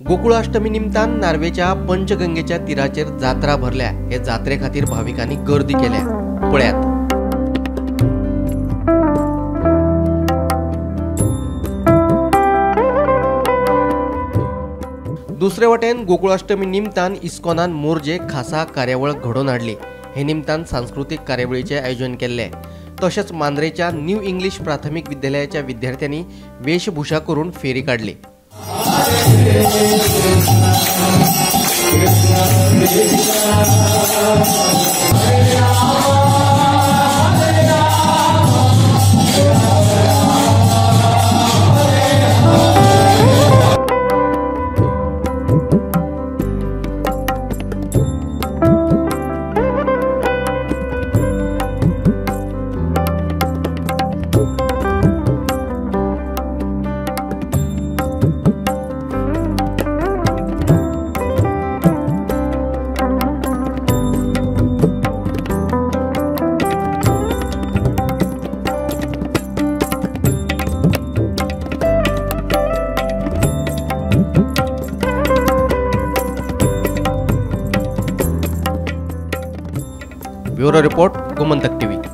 गोकुळाष्टमी निमतान नार्वेच्या पंचगंगेच्या तिराचेर जात्रा भरल्या. हे जात्रे खातीर भाविकांनी गर्दी केल्या. पळयात. दुसरे वटेन गोकुळाष्टमी निमतान इस्कॉनान मोरजे खासा कार्यावळ घडोवन हाडली. हे निमतान सांस्कृतीक कार्यावळीचें आयोजन केल्लें. तशेंच मांद्रेच्या न्यू इंग्लिश प्राथमीक विद्यालयाच्या विद्यार्थ्यांनी वेशभूषा करून फेरी काडली. Bureau report, Gomantak TV.